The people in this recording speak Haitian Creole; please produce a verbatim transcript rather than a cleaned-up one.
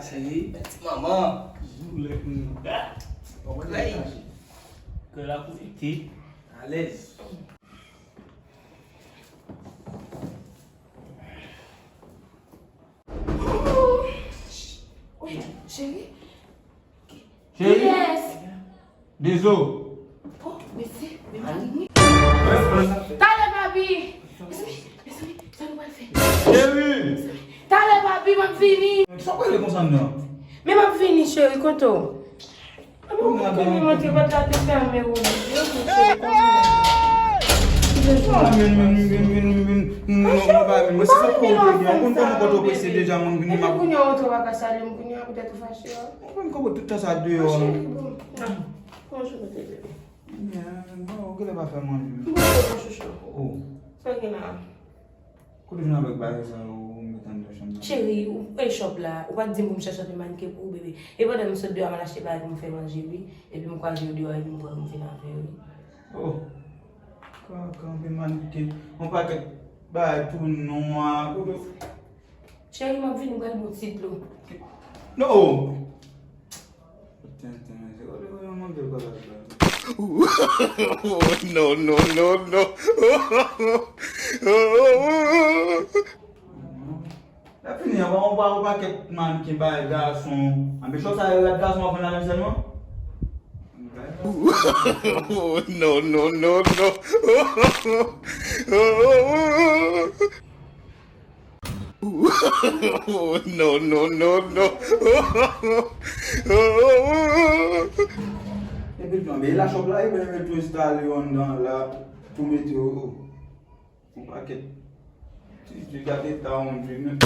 Cheri, ti manman. Zoulèt mouda. Kòman li chaje? Kè la konekte. Alèz. Wi, cheri. Cheri? Yes. Dezo. Oh, mesi, men mari m wi. Talè, papi. Mezanmi, mezanmi, sa nou pral fè? Cheri! Talè, papi, m ap vini. Sa w pale konsa nan? Men m ap vini, cheri, kote w? Mwen konnen mwen te pa ta te fèmen ou. Vin, vin, vin, vin, vin, vin, vin, vin, non, non, pa vin. Mwen se sa pou ou te gen. Ou konn kòman kote w prese deja, mwen vin. Epi kounye a ou tou pa ka salye m, kounye a poutèt ou fache a. Ou konn kòman tout tan sa deyò. Cheri, bon. Bonjou, bebe. Byen, bon, ou genlè pa fè manje. Mwen pa fè chouchou. Oh. Sa gen la? Kote w jwenn avèk bagay sa yo ou met anndan chanm nan? Cheri, ou e chòp la, ou pa t di m pou m chache anpil manike pou ou, bebe. E pandan m sot deyò a, m al achte bagay pou m fè manje, wi. Epi m kwaze yo deyò, epi m pran, m vin avè yo, wi. Oh. Ka, kanpe manike. Yon pakèt bagay tou nwa. Kote w Cheri, m ap vini, m pral ba w ti dlo. No! Tenten, se kote w yon manke bagay la. No, no, no, no. Lè fini an, ba w, ba w pakèt manke bay gason. Anbe chòp sa yo rad gason ap vann la menm sèlman? No, no, no, no. No, no, no, no. Epi, men la chòp la, epi, men tou enstale yo anndan la, tou mete yo, yon pakèt. Ti, ti gade ta on di men.